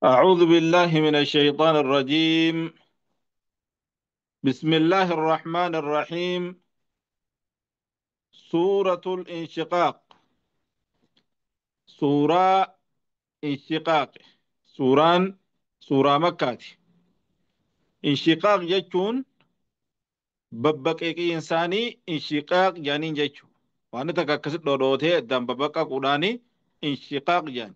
أعوذ بالله من الشيطان الرجيم. بسم الله الرحمن الرحيم. سورة الانشقاق. سورة انشقاق. سوران سورة مكة. انشقاق جتون babbaqeeqii insaanii inshiqaaq jedhaniin jechuudha. Waan takka akkasitti dhodhootee addaan babbaqaquudhaani inshiqaaq jedhan.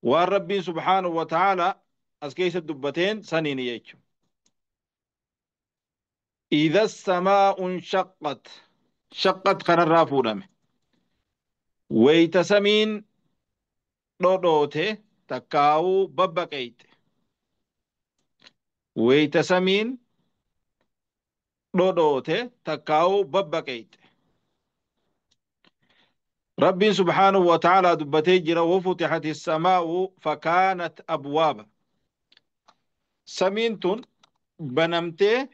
Waan Rabbiin subhaanahu wa ta'aala as keessa dubbateen saniini jechuudha. Idha samaa'u inshaqqat. Shaqqat kanarraa fuudhame. Wayita samiin dhodhoote takkaa'uu babbaqeeyte. Wayita samiin dhodhoote takkaa'uu babbaqeeyte. Rabbiin subhaanahu wa ta'aalaa dubbatee jira wafutixati samaa'u fakaanat abwaaba. Samiin tun banamtee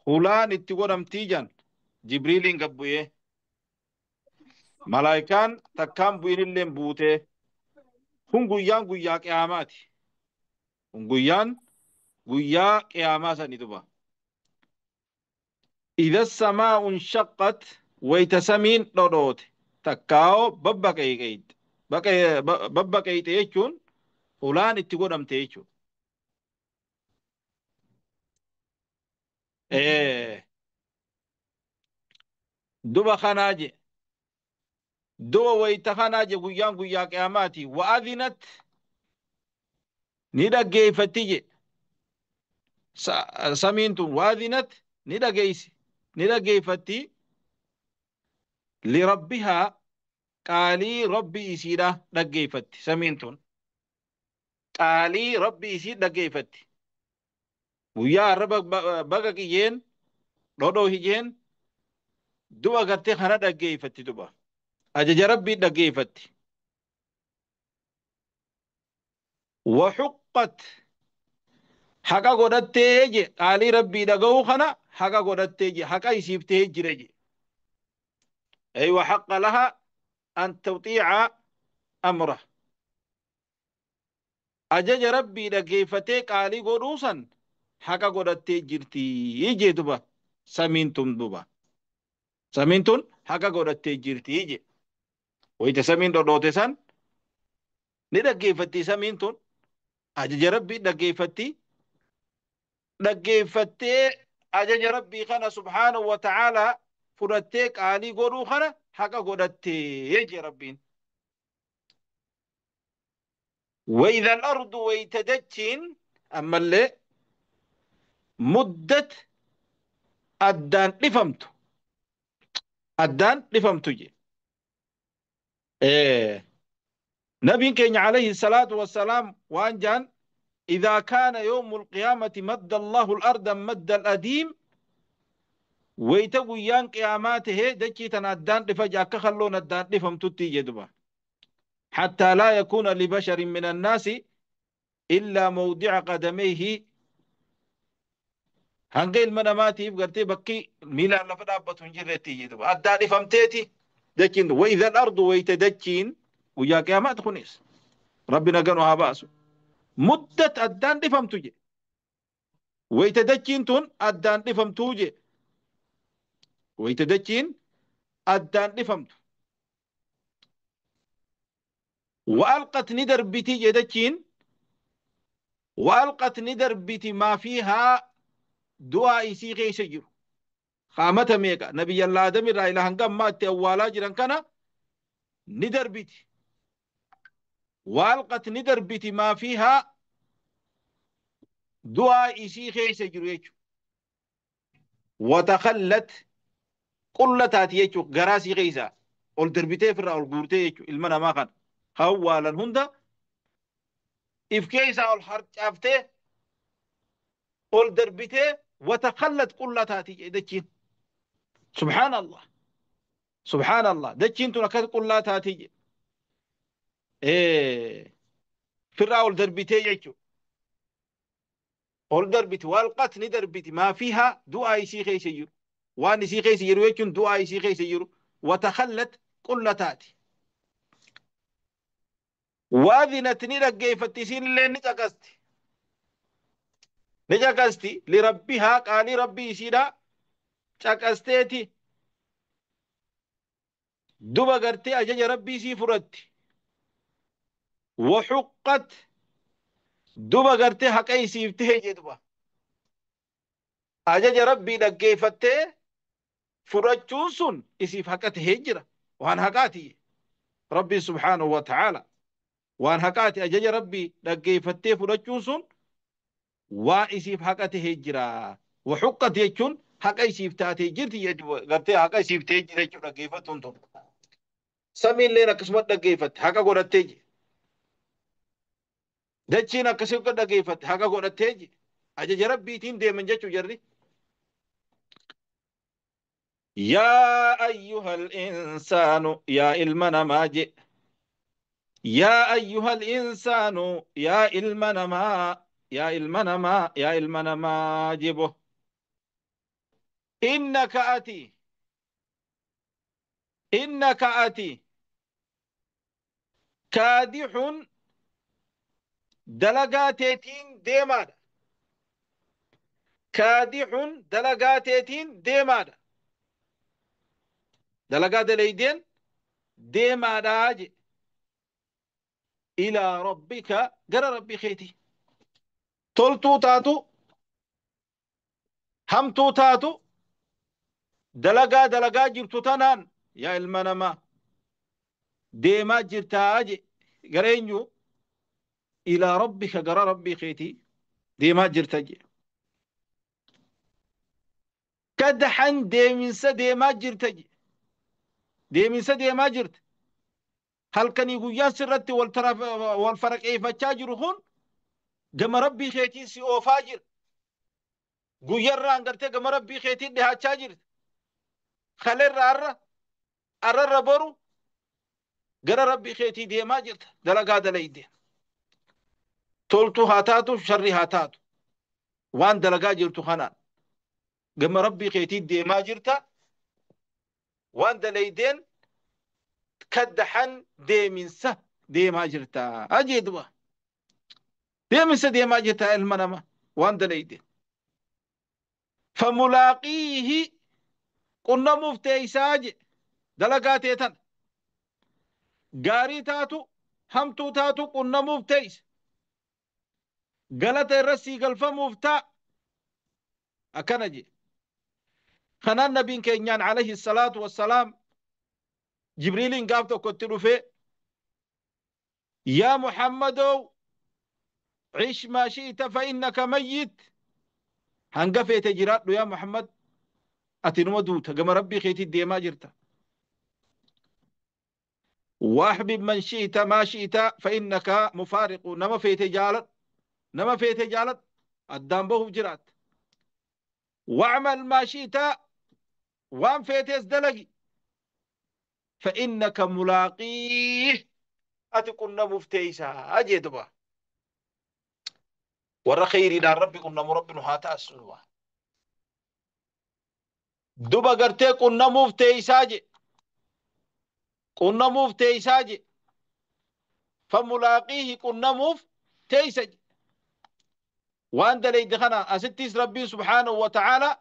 hulaan itti godhamtii jan Jibriiliin gad bu'ee malaayikaan takkaan bu'inilleen buutee kun guyyaan guyyaa qiyaamaati. Kun guyyaan guyyaa qiyaamaa sani duba. Idha samaa'u inshaqqat wayta samiin dhodhoote takkaa'oo babbaqeeyte. Babbaqeeyte jechuun hulaan itti godhamte jechuudha. Duba kanaa je. Duba wayta kanaa je guyyaan guyyaa qiyaamaati. Wa'adhinat ni dhaggeeffatti je. Samiin tun wa'adhinat ni dhageessi. Ni dhaggeeffatti lirabbihaa qaalii rabbi isiidha dhaggeeffatti samiin tun. Qaalii rabbi isii dhaggeeffatti. Guyyaa har'a baga qiyyeen dhodhoo hijeen duba gartee kana dhaggeeffatti duba. Ajaja rabbii dhaggeeffatti. Waxuqqat haqa godhattee je qaalii rabbii dhaga'uu kana haqa godhattee je haqa isiif ta'ee jira je. Aywa haqqa laha an tutiica amra. Ajaja rabbii dhaggeeffatee qaalii godhuu san haqa godhattee jirti jee duba. Samiin tun duba. Samiin tun haqa godhattee jirti je. Wayita samiin dhodhoote san ni dhaggeeffatti samiin tun ajaja rabbii dhaggeeffatti. Dhaggeeffattee ajaja rabbii kana subhaanahu wa ta'aalaa fudhattee qaalii godhuu kana haqa godhattee jee rabbiin. وإذا الأرض ويتدجين أما اللي مدت أدان لفمت أدان لفمت جي. نبي كين عليه الصلاة والسلام وأنجان إذا كان يوم القيامة مد الله الأرض مد الأديم ويتقويان قياماته دجي تنادان لفجأة كخلون الدان لفمت تي حتى لا يكون لبشر من الناس إلا موضع قدميه. hanga ilma namaatiif gartee bakki miilaan lafa dhaabbatu hin jirretti jedhuba. Addaan ifamteeti dachiin wa idha al-ardu wayta dachiin guyyaa qiyaamaati kunis rabbi naganu haa baasu. Muddat addaan dhifamtu je. Wayta dachiin tun addaan dhifamtuu je. Wayta dachiin addaan dhifamtu. وألقت ندربتي جدتين وألقت ندربتي ما فيها دعاء إسي كيس جرو خامة ميكا نبي الله آدم را إلى هنگام ما تأوالا جران كان ندربتي وألقت ندربتي ما فيها دعاء إسي كيس جرو وتخلت قلة تاتي غراسي كيسا ol darbitee ofirraa ol guurtee jechuudha ilma namaa kana hawwaalan hunda if keessaa ol harcaaftee ol darbitee watakhallat qullaa taati dachiin. Subhaanallah. Subhaanallah. Dachiin tun akkas qullaa taati jedhe. Firraa ol darbitee jechuudha. Ol darbiti walqat ni darbiti maa fiihaa du'aa isii keessa jiru. Waan isii keessa jiru jechuun du'aa isii keessa jiru. Watakhallat qulla taati. Waadhinat ni dhaggeeffatti isiinillee ni caqasti. Ni caqasti lirabbihaa qaalii rabbii isiidha caqasteeti duba gartee ajaja rabbii isii fudhatti. Waxuqqat duba gartee haqa isiif ta'e jedhuba. Ajaja rabbii dhaggeeffattee fudhachuun sun isiif haqa tahee jira. Waan haqaati. Rabbiin subhaanahu wa ta'aala. Waan haqaati ajaja rabbii dhaggeeffattee fudhachuun sun waan isiif haqa tahee jira. Waxuqqat jechuun haqa isiif taatee jirti jechuudha. Gartee haqa isiif tahee jira jechuudha dhaggeeffattuun tun. Samiilleen akkasuma dhaggeeffatte haqa godhattee jira. Dachiin akkasii akka dhaggeeffatte haqa godhattee jira. Ajaja rabbiitiin deeman jechuu jarri. Yaa ayyuhal insaanu yaa ilma namaa je. Yaa ayyuhal insaanu yaa ilma namaa yaa ilma namaa yaa ilma namaa jebo. Innaka ati innaka ati kaadixun dalagaa teetiin deemaadha. Kaadixun dalagaa teetiin deemaadha. Dalagaa dalaydeen deemaadhaa je. Ilaa rabbika gara rabbii keetii. Toltuu taatu hamtuu taatu dalagaa dalagaa jirtu tanaan yaa ilma namaa deemaa jirtaa je gara eenyu ilaa rabbika gara rabbii keetii deemaa jirta je. Kadaxan deeminsa deemaa jirta je. Deeminsa deemaa jirta. Halkanii guyyaan sirratti wal faraqeeffachaa jiru kun gama rabbii keetiin si oofaa jira. Guyyarraan gartee gama rabbii keetiin dhihaachaa jirta. Kalerra arra arrarra boru gara rabbii keetii deemaa jirta. Dalagaa dalayde. Toltuu haa taatu sharri haa taatu. Waan dalagaa jirtu kanaan gama rabbii keetii deemaa jirta. Waan dalaydeen kaddaxan deeminsa deemaa jirta. Ajee duba. Deeminsa deemaa jirta ilma namaa waan dalayde. Famulaaqiihi qunnamuuf teeysaa je dalagaa tee tana. Gaarii taatu hamtuu taatu qunnamuuf teeysa. Galata irra sii galfamuuf taa. Akkana je. Kanaan nabiin keenyaan alayhi salaatu wassalaam Jibriiliin gaaf tokkotti dhufee yaa Muhammadoo cish maa shi'ita fa innaka mayyit hanga feete jiraadhu yaa Muhammad ati numa duuta gama rabbii keetii deemaa jirta. Waaxbib man shi'ita maa shi'ita fa innaka mufaariqu nama feete jaaladhu nama feete jaaladhu addaan bahuuf jiraatta. Wacmal maa shi'ita waan feetes dalagi فإنك ملاقيه أتي كنا مفتيسا أجي دبا ورا خيري دار ربي كنا مربي نهاتا السنوا دبا قرتي كنا مفتيسا جي كنا مفتيسا جي فملاقيه كنا مفتيسا جي وان دلي دخنا أستيس ربي سبحانه وتعالى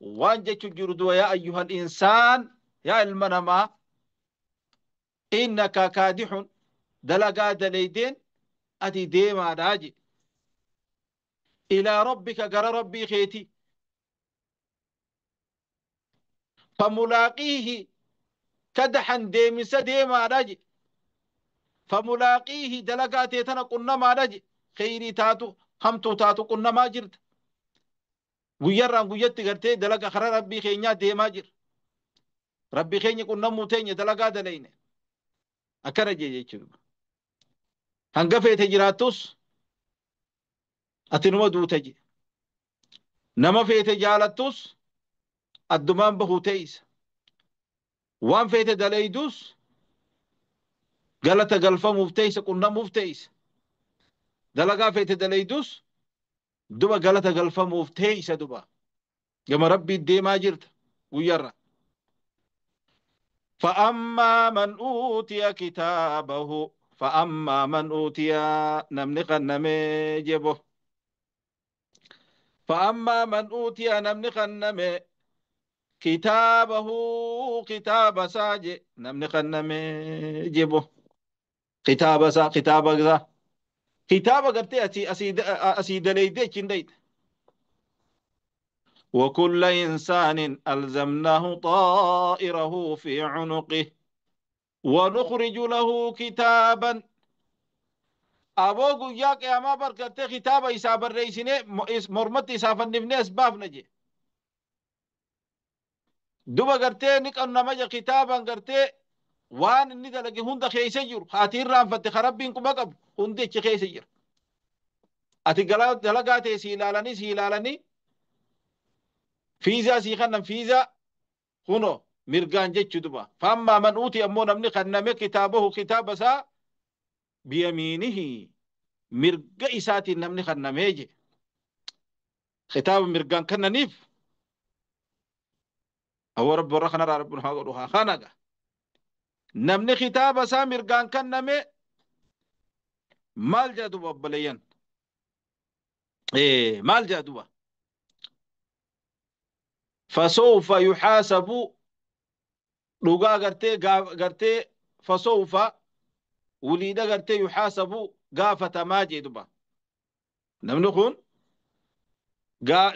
وان جيتو جردوا يا أيها الإنسان yaa ilma namaa innaka kaadixun dalagaa dalaydeen ati deemaadhaa je ilaa rabbika gara rabbii keetii famulaaqiihi kadaxan deeminsa deemaadha je famulaaqiihi dalagaa tee tana qunnamaadha je kheyrii taatu hamtuu taatu qunnamaa jirta guyyarraan guyyatti gartee dalaga kara rabbii keenyaa deemaa jira. Rabbi keenya qunnamuu teenya dalagaa dalayne akkana jee jechuudha. Hanga feete jiraattus ati numa duuta je. Nama feete jaalattus addumaan bahuu teeysa. Waan feete dalaydus galata galfamuuf teeysa qunnamuuf teeysa. Dalagaa feete dalaydus duba galata galfamuuf teeysa duba. Gama rabbii deemaa jirta guyyarra. فأما من أوتي كتابه Fa'ammaa man uutiyaa namni kannamee jebo. Fa'ammaa man uutiyaa namni kanname kitaabahu kitaaba isaa je namni kannamee jebo. Kitaaba isaa kitaaba isaa kitaaba gartee asii daleeydee achiin dhayxe. وكل إنسان ألزمناه طائره في عنقه ونخرج له كتابا. أبو قياك يا ما بركته كتابة إساب الرئيسين مرمت إساف النفني أسباب نجي دوبا قرتي نك أن مجا كتابا قرتي وان إني دلقي هند خيسجر خاتير رام فتح ربين كبقب هند خيسجر أتي دلقاتي سيلالني سيلالني فيزا سيخنم فيزا هنو mirgaan jechu duba. Fammaa man uuti ammoo namni kanname kitaabahu kitaaba isaa biyamiinihi mirga isaatiin namni kannamee je. Kitaaba mirgaan kannaniif awwa rabbi warra kanarraa rabbi haa godhu haa kanaga. Namni kitaaba isaa mirgaan kanname maal jedha duba obboleeyyan? Maal jedha duba? Fasawfa yuhaasabu dhugaa gartee gartee fasawfa waliidha gartee yuhaasabu gaafatamaa jee duba. Namni kun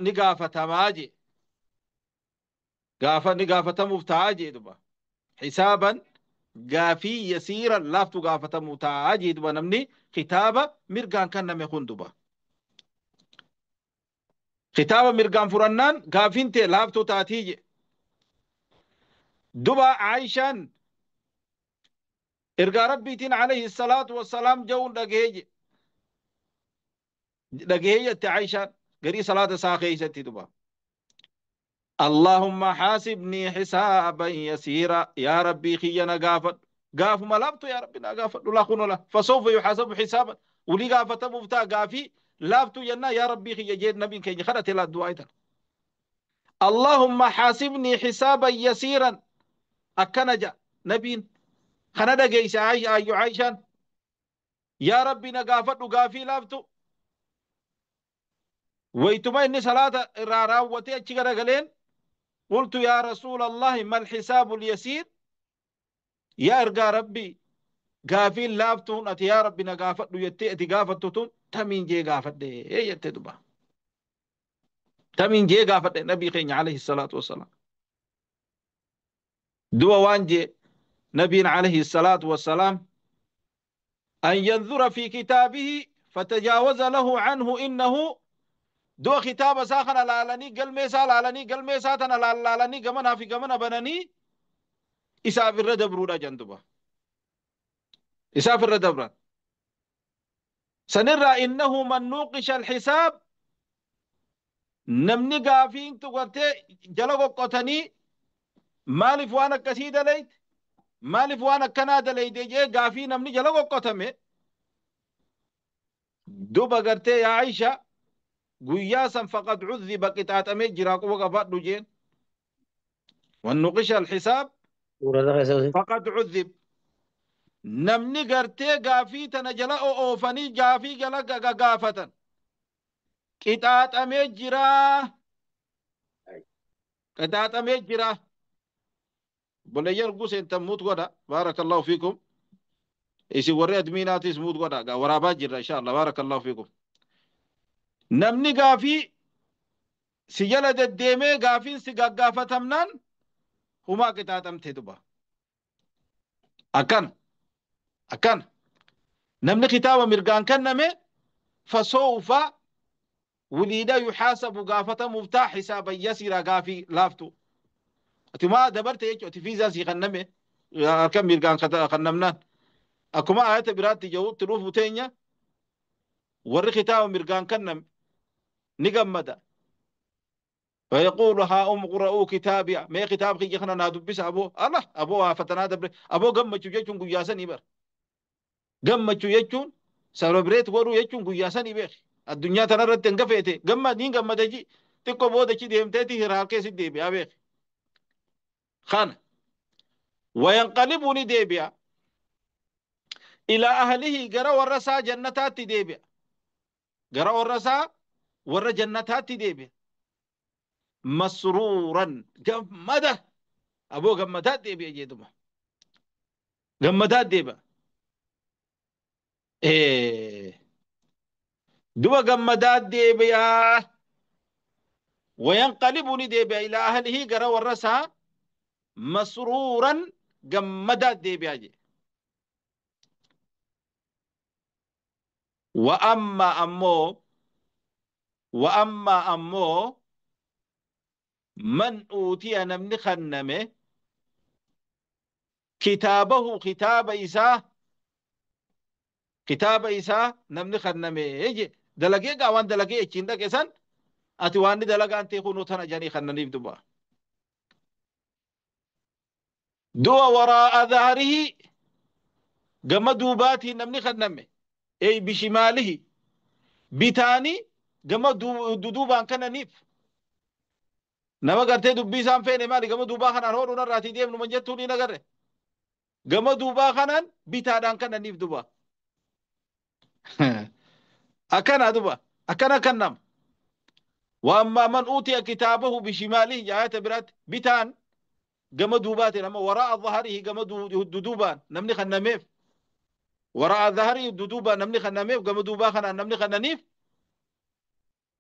ni gaafatamaa jee. Gaafa ni gaafatamuuf taa'aa jee duba. Hisaaban gaafii yasiiran laaftu gaafatamuu taa'aa jee duba namni kitaaba mirgaan kanname kun duba. Kitaaba mirgaan furannaan gaafiin ta'e laaftuu taatii jee. Duba Aishaan ergaa rabbiitiin alayhi salaatu wassalaam ja'uun dhagahee dhagahee jette Aishaan garii salaata isaa keessatti duba. Allahumma haasibnii hisaaban yasiira yaa rabbii kiyya na gaafadhu gaafuma laaftu yaa rabbi na gaafadhu laa kunola fasawfa yuhaasabu hisaaban walii gaafatamuuf ta'a gaafii laaftu jennaa yaa rabbii kiyya jee nabiin keenya kadhate laa du'aa itan. Allahumma haasibnii hisaaban yasiiran akkana ja nabiin kana dhageeyse ayyu Aishaan yaa rabbi na gaafadhu gaafii laaftu waytuma inni salaata irraa raawwatee achi garagaleen qultu yaa rasuula allahi mal xisaabu lyasiir yaa ergaa rabbi gaafiin laaftuun ati yaa rabbi na gaafadhu jettee ati gaafattu tun tamiin jee gaafadhe jette duba tamiin jee gaafadhe nabii keenya alayhi salaatu wassalaam duba waan jee nabiin alayhi salaatu wassalaam an yanzura fi kitaabihi fatajaawaza lahu anhu innahu du'a kitaaba isaa kana laalanii galmee isaa laalanii galmee isaa tana laalanii gamanaa fi gamana bananii isaaf irra dabruudha jan duba isaaf irra dabran sanirraa innahu man nuuqisha alxisaab namni gaafiin tuqartee jala qoqqotanii maaliif waan akkasii dalayte maaliif waan akkanaa dalayte jee gaafii namni jala qoqqotame duba gartee yaa Aisha guyyaa san faqad cudhiba qixaaxamee jira quba qabaadhu jeen wannuqisha alxisaab faqad cudhib namni gartee gaafii tana jala oofanii gaafii jala gaafatan qixaaxamee jira qixaaxamee jira boleeyyan guseentan muut godha baarakallahu fiikum isin warri admiinaatis muut godha waraabaa jirra insha allah baarakallahu fiikum namni gaafii si jala deddeemee gaafiin si gaggaafatamnaan humaa qixaaxamte duba akkana akkana namni kitaaba mirgaan kenname fasawfa waliida yuhaasabu gaafatamuuf taa xisaaban yasiira gaafii laaftu ati maa dabarte jechu ati fiizaa sii kenname harka mirgaan kennamnaan akkuma ayata biraatti jirutti dhufu teenya warri kitaaba mirgaan kenname ni gammada فيقول ها أم قرأوا كتابي ما كتاب خي خنا نادبس أبو الله أبو فتنا دبر أبو قمة يجون قياسا يبر قمة يجون سلبريت ورو يجون قياسا يبر الدنيا تنرد تنقفيته قمة دين قمة تجي تكو بودا كي ديمتي هرالكي سيدي بي أبيخ خان وينقلبني ديبيا Ilaa ahlihi gara warra isaa jannataatti deebi'a. Gara warra isaa warra jannataatti deebi'a. Masruuran gammada aboo gammadaa deebi'a jedhuma. Gammadaa deebi'a. Duba gammadaa deebi'a. Wayanqalibu ni deebi'a ilaa ahlihi gara warra isaa masruuran gammadaa deebi'a jedhe. Wa ammoo wa amma ammoo man uutiya namni kanname kitaabahu kitaaba isaa kitaaba isaa namni kanname je dalagee gaa waan dalagee achiin dhaqe san ati waan ni dalagaan ta'e kunoo tana jedhanii kannaniif duba. Du'a waraa'a dhahrihi gama duubaatiin namni kanname ey bishimaalihi bitaanii gama duduubaan kannaniif nama gartee dubbii isaan feene maali gama duubaa kanaan hoodhuun irraatii deemnu man jettuun ni agarre gama duubaa kanaan bitaadhaan kannaniif duba. Akkana duba akkana kannam. Wa man uutiya kitaabahu bishimaalihi ayata biraatti bitaan gama duubaatiin amma waraa'a dhahrihi gama duduubaan namni kannameef waraa'a dhahrihi duduubaan namni kannameef gama duubaa kanaan namni kannaniif.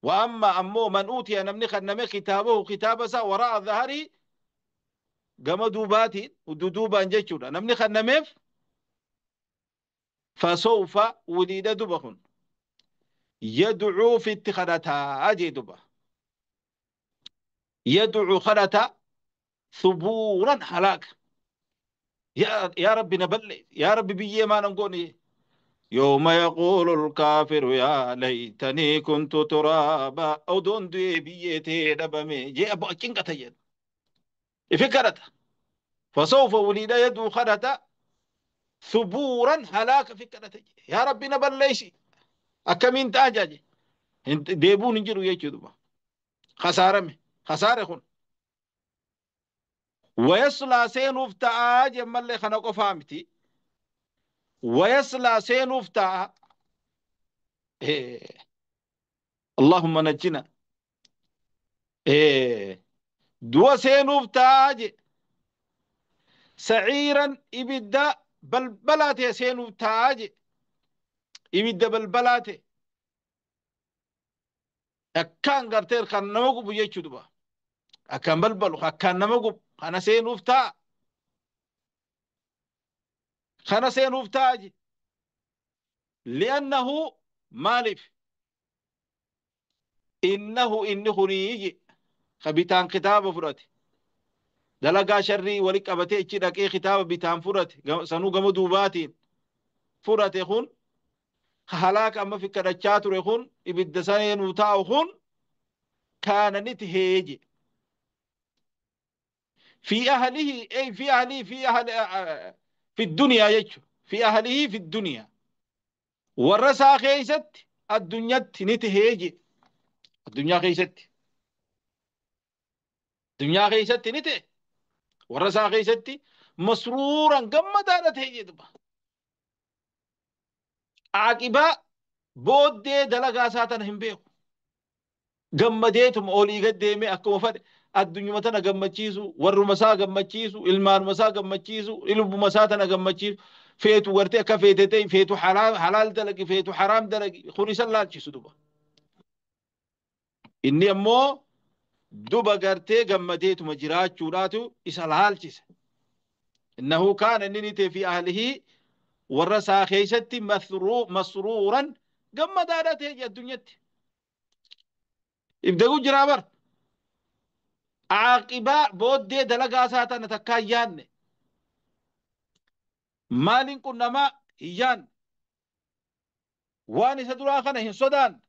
Wa amma ammoo man uutiya namni kanname kitaabahu kitaaba isaa waraa'a dhahrihi gama duubaatiin duduubaan jechuudha namni kannameef fasawfa waliidha duba kun yadcuu fitti kadhataa jee duba yadcuu kadhata thubuuran halaaka yaa rabbi na balle yaa rabbi biyyee maanan goone يوم يقول الكافر يا ليتني كنت ترابا أو دون دي بيتي دبمي جي أبو أكين قتيل فكرت فسوف ولد يدو خدت ثبورا هلاك فكرت يا ربي نبليشي أكمين تاجاجي ديبون نجرو يجدوا خسارة خسارة خون ويصلى سينوف تاج ملي خنقو فامتي ويصلى سينوف تا إيه. اللهم نجنا إيه. دو سينوف تاج سعيرا إبدا بلبلاتي سينوف تاج إبدا بلبلاتي أكان قرتير كان نمقب يجو دبا أكان بلبلو أكان نمقب أنا سينوف تا خنا سينوف تاج لأنه مالف إنه نيجي خبيتان كتاب فرتي دلقا شري ولك أبتي اتشدك إيه كتاب بيتان فرتي سنو قمو دوباتين فرتي خون هلاك أما في كرتشاتر خون إبد سنين وتاو خون كان نتهيجي في أهله أي في أهله في أهل في الدنيا يجو في أهله في الدنيا ورسا خيست الدنيا نتهيجي الدنيا خيست الدنيا خيست نته ورسا خيست مسرورا قم دارت هيجي دبا عاقبة بود دلقا ساتن هم بيخو قم ديتم أولي قديمي أكو فد الدنيا متنا قمتشيسو ور مسا قمتشيسو ilmaan masaa gammachiisu ilbu masaa tana gammachiisu feetu gartee akka feete ta'e feetu halaal dalagi feetu haraam dalagi kun isa laalchisu duba inni ammoo duba gartee gammadeetuma jiraachuudhaatu isa laalchise innahu kaana inni ni ta'e fi ahlihi warra isaa keessatti masruuran gammadaadha ta'e addunyatti ibdagu jiraa bar عاقبة بودي دلقا ساتنا تكايان مالين كنا ما إيان واني سدرا خنا هن سودان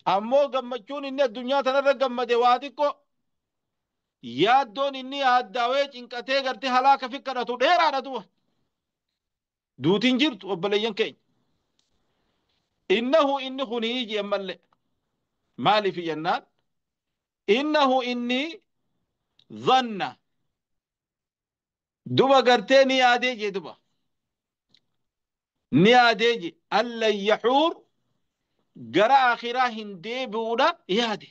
أمو قمتشون إني الدنيا تنرى قمت واتيكو يادون إني أداويج إن كتي غرتي هلاك فكرة ديرا ندوه دوتين جرت وبلين كين إنه إنه نيجي أمالي مالي في جنات إنه إني ظن دوبا قرتيني يادي جي دوبا Ni yaadee je allan yahuur gara akhiraa hin deebi'uudha yaade.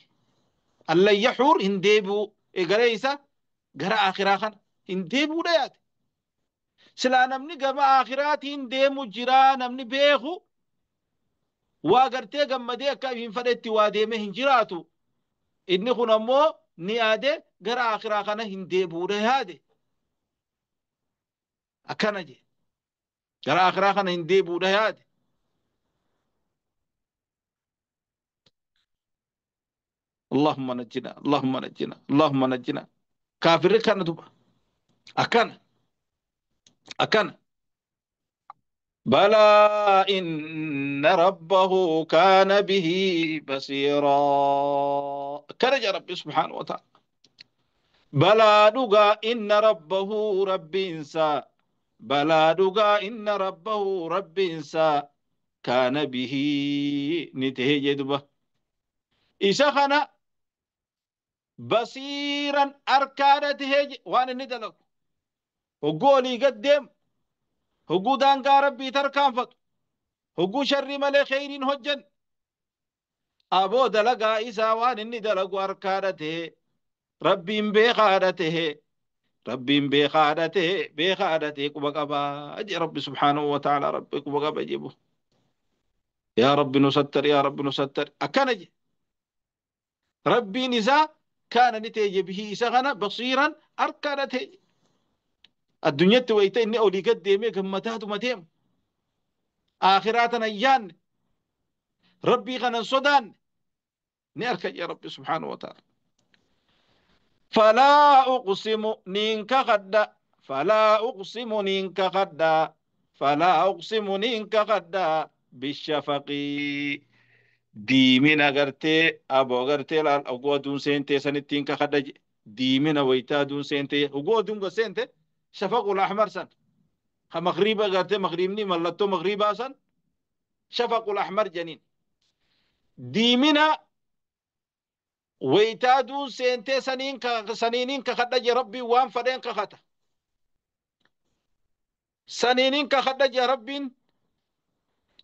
Allan yahuur hin deebi'u gara isa gara akhiraa kana hin deebi'uudha yaade. Silaa namni gama akhiraatiin deemu jiraa namni beeku waa gartee gammadee akka hin fedhetti waa deemee hin jiraatu. Inni kun ammoo ni yaade gara akhiraa kana hin deebi'uudha yaade. Akkana je gara akhiraa kana hin deebi'uudha yaade. Allahumma najjina, Allahumma najjina, Allahumma najjina. Kaafirri kana duba. Akkana. Akkana. Balaa inna rabbahu kaana bihi basiiraa. Akkana jedha Rabbi subhaanahu wa ta'ala. Balaa dhugaa inna rabbahu rabbiinsa. Balaa dhugaa inna rabbahu rabbiinsa. Kaana bihi ni ta'e jedhuba. Isa kana basiiran arkaadha tahee waan inni dalagu. Hogguu olii gad deemu, hogguu daangaa rabbii tarkaanfatu, hogguu sharrii malee kheyriin hojjan. Aboo dalagaa isaa waan inni dalagu arkaadha tahee, rabbiin beekaadha tahee, rabbiin beekaadha tahee, beekaadha tahee quba qabaa jee rabbi subhaanahu wa ta'ala rabbi quba qaba jebu. Yaa rabbi nu sattar, yaa rabbi nu sattar. Akkana je. Rabbiin isaa kaana ni ta'e bihii isa kana basiiran arkaadha ta'e. Addunyatti wayita inni olii gad deemee gammadaatuma deemu. Akhiraa tana hin yaanne. Rabbii kana hin sodaanne. Ni arka jee Rabbi subhaanahu wa ta'ala. Falaa uqsimu niin kakadha. Falaa uqsimu niin kakadha. Falaa uqsimu niin kakadha. Bishafaqii. Diimina gartee aboo gartee laal oguu aduun seentee sanittiin kakadha je. Diimina wayita aduun seentee oguu aduun gad seente shafaqul ahmar san. Ha magriiba gartee magriibni mallattoo magriibaa san shafaqul ahmar janiin. Diimina wayita aduun seentee saniiniin kakadha je Rabbiin waan fadheen kakata. Saniiniin kakadha je Rabbiin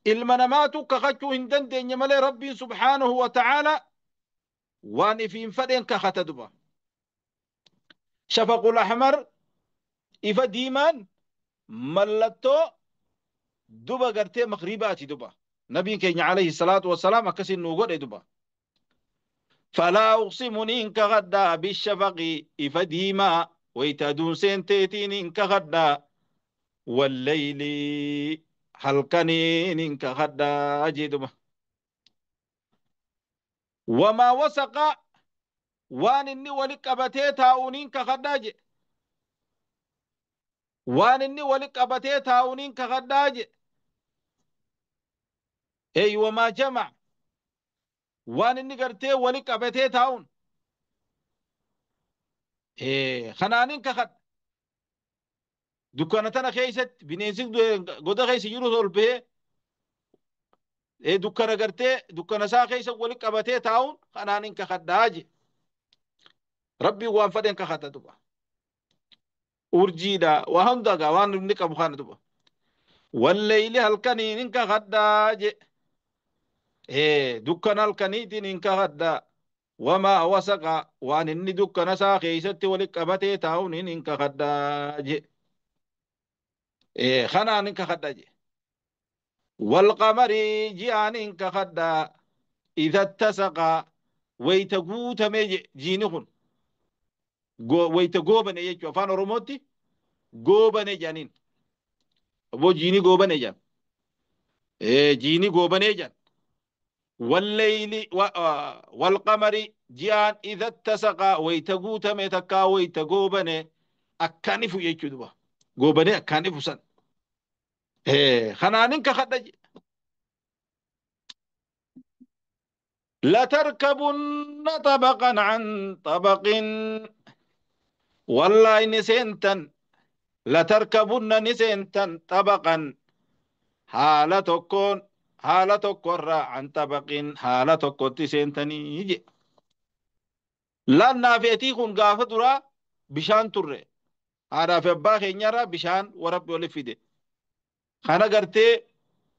ilma namaatu kakachuu hin dandeenye malee Rabbiin subhaanahu wa ta'aala waan ifiin fadheen kakata duba. Shafaqul ahmar ifa diimaan mallattoo duba gartee magriibaati duba. Nabiin keenya alayhi salaatu wassalaam akkasiin nuu godhe duba. Falaa uqsimu niin kakadhaa bishafaqi ifa diimaa wayita aduun seenteetiin hin kakadhaa wallayli halkaniin hin kakadhaa jedhuma. Wamaa wasaqa waan inni wali qabatee taa'uun hin kakadhaa jedhe. Waan inni wali qabatee taa'uun hin kakadhaa jedhe. Ey wamaa jama'a waan inni gartee wali qabatee taa'uun. Kanaan hin kakadha. Dukkana tana keessatti bineensi goda keessa jiru ol bahee dukkana gartee dukkana isaa keessa wali qabatee taa'uun kanaan hin kakadhaa jedhe. Rabbiin waan fedheen kakata duba. Urjiidha waa hunda gaa waan inni qabu kana duba. Wallayli halkaniin hin kakadhaa jedhe. Dukkana halkaniitiin hin kakadhaa. Wamaa wasaqa waan inni dukkana isaa keessatti wali qabatee taa'uun hin kakadhaa jedhe. Kanaan hin kakadhaa jedhe. Walqamari ji'aan hin kakadhaa. Idha tasaqa wayita guutamee jedhe jiini kun. Wayita goobane jechuudha afaan Oromootti goobane jedhaniin. Aboo jiini goobane jedhan. Jiini goobanee jedhan. Wallayli walqamari ji'aan idha tasaqa wayita guutame takkaa wayita goobane akkaan ifu jechuudha. Goobanee akkaan ifu san. Kanaan hin kakadha jedhe. Latarkabunna tabaqan an tabaqin. Wallaahi ni seentan. Latarkabunna ni seentan tabaqan. Haala tokkoon haala tokkorraa an tabaqin haala tokkotti seentanii jedhe. Laannaa feetii kun gaafa duraa bishaan turre. Haadhaa fi abbaa keenyarraa bishaan warabbi oli fide. Kana gartee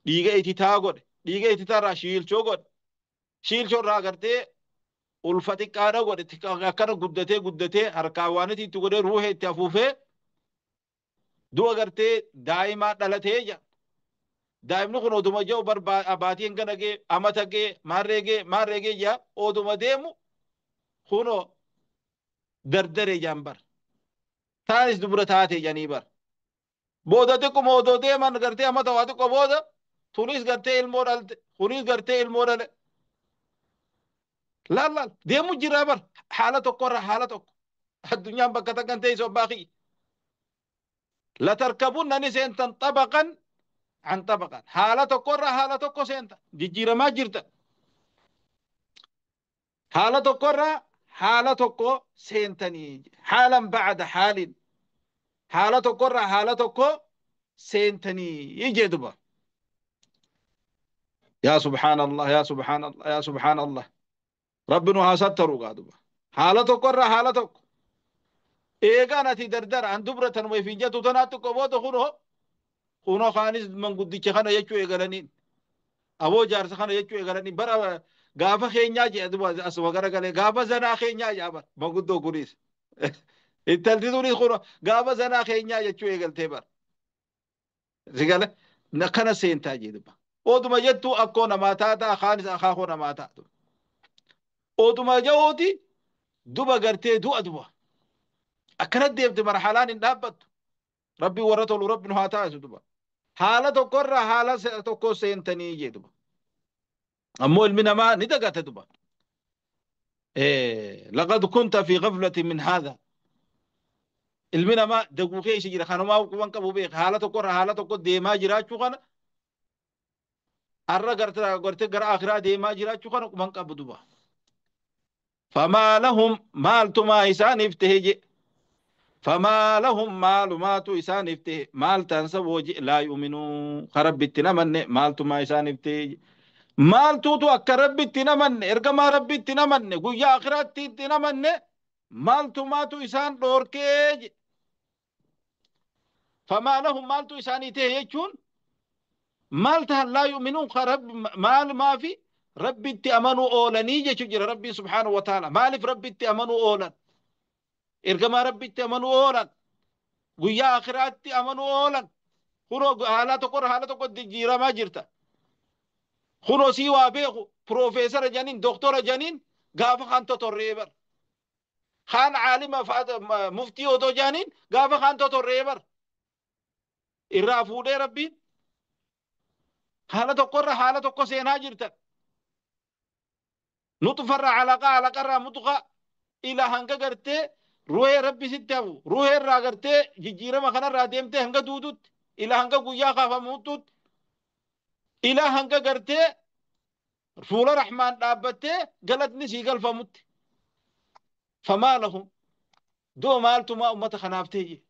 Dhiiga ititaa godhe. Dhiiga ititaa irraa shiilchoo godhe. Shiilchoo irraa gartee ulfa xiqqaadha godhe. Akkana guddatee guddatee harkaan waan itti godhee ruuhee itti afuufee du'a gartee daa'imaa dhalatee jira. Daa'imni kun oduma jiru baatii hin gana gee amata gee maarree gee maarree gee jaa oduma deemu kunoo dardaree jaan bar. Taanis dubra taatee janii bar. Booda xiqquma odoo deeman gartee amata waa xiqqoo booda tunis gartee ilmoo dhalte kunis gartee ilmoo dhale. Laal laal deemu jira bar haala tokkorra haala tokko. Addunyaan bakka takkan teessoo abbaa kiyya. Latarkabunna ni seentan xabaqan an xabaqan. Haala tokkorra haala tokko seenta. Jijjiiramaa jirta. Haala tokkorra haala tokko seentanii. Haalan ba'ada haalin. Haala tokkorra haala tokko seentanii jee duba. Yaa subhaanallah yaa subhaanallah yaa subhaanallah. Rabbi nu haa sattaru gaa duba. Haala tokkorra haala tokko. Eegaan ati dardara an dubra tanuma ifiin jettu tanaatti qobooda kunoo kunoo kaanis manguddicha kana jechuu eegalaniin. Aboo jaarsa kana jechuu eegalaniin bara gaafa keenyaa jee duba asuma garagalee gaafa zanaa keenyaa jaa bara manguddoo kunis. Intalti tunis kunoo gaafa zanaa keenyaa jechuu eegaltee bara. Sigale akkana seentaa jee duba. Oduma jettuu akkoo namaa taataa kaanis akaakoo namaa taatu. Oduma jahooti duba gartee du'a duba. Akkana deemte marhalaan hin dhaabbattu. Rabbi warra tolu rabbi nu haa taasisu duba. Haala tokkorraa haala tokko seentanii jee duba. Ammoo ilmi namaa ni dagata duba. Laqad kunta fi ghaflatin min haadha. Ilmi namaa daguu keessa jira kanumaa quban qabu beeka. Haala tokkorraa haala tokko deemaa jiraachuu kana har'a gartee gara akhiraa deemaa jiraachuu kana quban qabu duba. Famaa lahum maaltumaa isaaniif tahe je. Famaa lahum maalumaatu isaaniif tahe maal ta'an saboo je laa yu'minuu ka rabbitti namanne maaltumaa isaaniif tahe je. Maaltuutu akka rabbitti namanne ergamaa rabbitti namanne guyyaa akhiraatti itti namanne maaltumaatu isaan dhoorkee je. Famaa lahum maaltu isaanii tahe jechuun maal tahan laa yu'minuun ka rabbi maalumaafi rabbitti amanuu oolanii jechuu jira rabbiin subhaanahu wa ta'ala. Maaliif rabbitti amanuu oolan? Ergamaa rabbitti amanuu oolan. Guyyaa akhiraatti amanuu oolan. Kunoo haala tokkorra haala tokko jijjiiramaa jirta. Kunoo sii waa beeku piroofeesara janiin doktora janiin gaafa kaan totorree bar. Kaan caalima muftii otoo janiin gaafa kaan totorree bar. Irraa fuudhee rabbiin haala tokkorra haala tokko seenaa jirta. Nuxufarraa alaqaa alaqarraa mutuqaa ilaa hanga gartee ruhee rabbi sitti hafu ruhee irraa gartee jijjiirama kanarraa deemtee hanga duututti ilaa hanga guyyaa kaafamuututti ilaa hanga gartee fuula rahmaan dhaabbattee galatni sii galfamutti. Famaa lahum du'a maaltumaa ummata kanaaf ta'e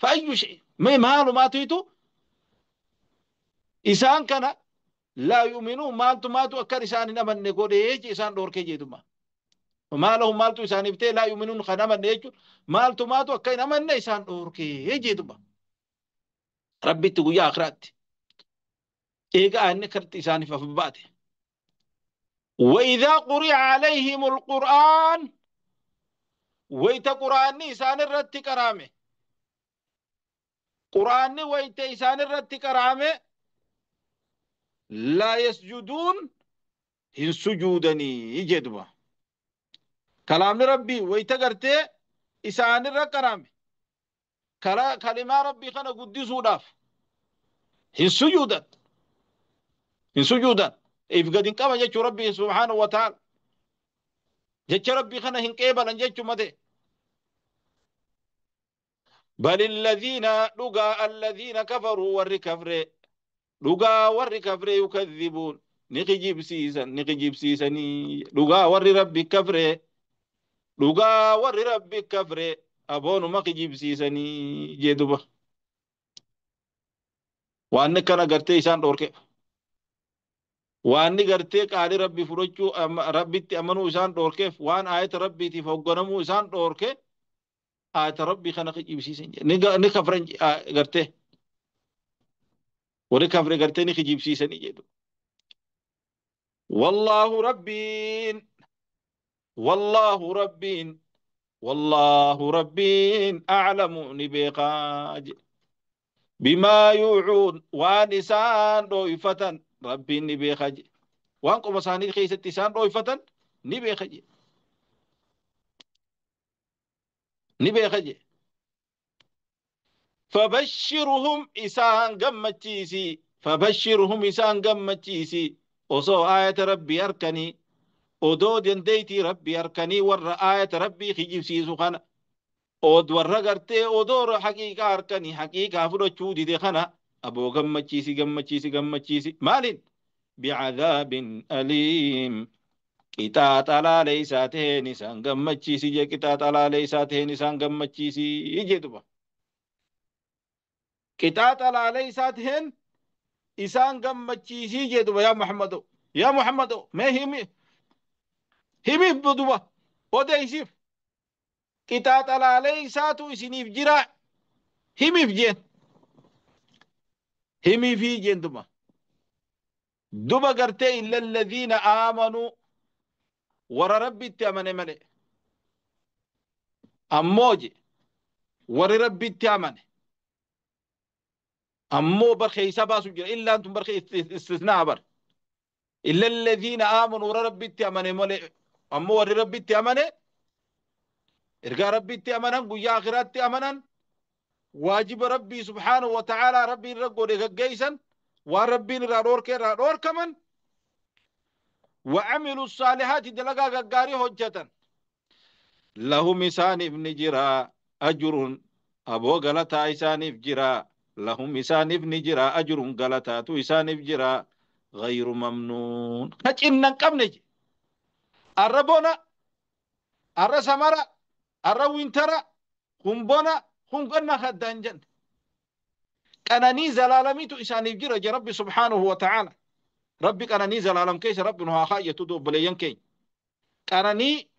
fa'ayyu shay'in mee maalumaatuitu isaan kana laa yu'minuun maaltumaatu akkan isaan hin amanne godhee je isaan dhoorkee jeetuma. Maa lahum maaltu isaaniif ta'e laa yu'minuun kan amanne jechuun maaltumaatu akka hin amanne isaan dhoorkee jeetuma. Rabbitti guyyaa akhiraatti. Eegaa inni akkatti isaaniif af baate. وإذا قرئ عليهم القرآن ويت قرآني إسان الرت كرامه قرآني ويت إسان الرت كرامه لا يسجدون هن سجودني يجدوا كلام ربي ويت قرتي إسان الرت كرامه كلمة ربي خنا قدسوا داف هن سجودا هن سجودا إف قد انقام جتش ربي سبحانه وتعالى جتش ربي خنا هن قبلا جتش مده بل الذين لقى الذين كفروا والركفر لقى والركفر يكذبون نقجيب سيسا نقجيب سيسني لقى ور ربي كفر لقى ور ربي كفر أبون ما قجيب سيسني جدوبة وأنك أنا قرتي إسان دورك وأني قرتي قال ربي فرجو ربي تأمنوا إسان دورك وأن آية ربي تفوقنمو إسان دورك آية ربي خنق جيب سيسن نكفرن قرتي Warri kafre gartee ni kijibsiisanii jedhu. Wallaahu rabbiin wallaahu rabbiin wallaahu rabbiin a'lamu ni beekaa jedhe. Bimaa yuucuun waan isaan dhooyfatan rabbiin ni beekaa jedhe. Waan qoma isaanii keessatti isaan dhooyfatan ni beeka jedhe. Ni beeka jedhe. Fabashshirhum isaan gammachiisi. Fabashshirhum isaan gammachiisi. Osoo aayata rabbii harkanii odoo dandeeytii rabbii harkanii warra aayata rabbii kijibsiisu kana od warra gartee odoo haqiiqaa harkanii haqiiqaa fudhachuu dide kana aboo gammachiisi gammachiisi gammachiisi maaliin bicadaabin aliim qixaaxa laaleysaa taheen isaan gammachiisi jee qixaaxa laaleysaa taheen isaan gammachiisi jee duba qixaaxa laaleysaa taheen isaan gammachiisii jee duba yaa Muhammado yaa Muhammado mee himi himiif duba odeysiif qixaaxa laaleysaatu isiniif jira himiif jeen himiifii jeen duba duba gartee illa alladhiina aamanuu warra rabbitti amane male ammoo je warri rabbitti amane ammoo bar keeysa baasu jira illaan tun bar istisnaa bar illa alladhiina aamanuu warra rabbitti amane male ammoo warri rabbitti amane ergaa rabbitti amanan guyyaa akhiraatti amanan waajiba rabbii subhaanahu wa ta'aalaa rabbiin irra godhe gaggeeysan waan rabbiin irraa dhoorke irraa dhoorkaman وعملوا الصالحات دلقا غغاري حجة لهم إسانف نجرا أجر أبو غلطا إسانف جرا لهم إسانف نجرا أجر غلطا تو إسانف جرا غير ممنون كچنن قبنج الربونا الر سمرا الر وينترا هم هم قلنا خدانجن قناني زلالميتو إسانف جرا جي ربي سبحانه وتعالى ربي قناني زلالم كيس ربي نها خايتو دو بليين كي قناني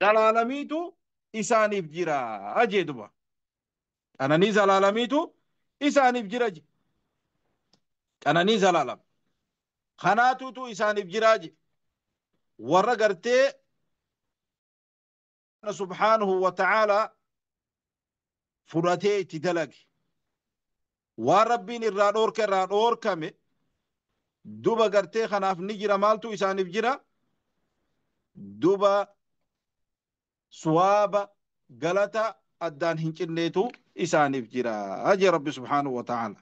زلالميتو إسانف جرا أجي دبا قناني زلالميتو إسانف جرا جي قناني زلالم خناتو تو إسانف جرا جي ورا قرتي سبحانه وتعالى فراتي تدلق وربين الرادور كرادور كمي دوبا قرتي خناف نجرا مالتو إسانف جرا دوبا سوابا غلطة أدان هنچنيتو إسانف جرا أجي ربي سبحانه وتعالى.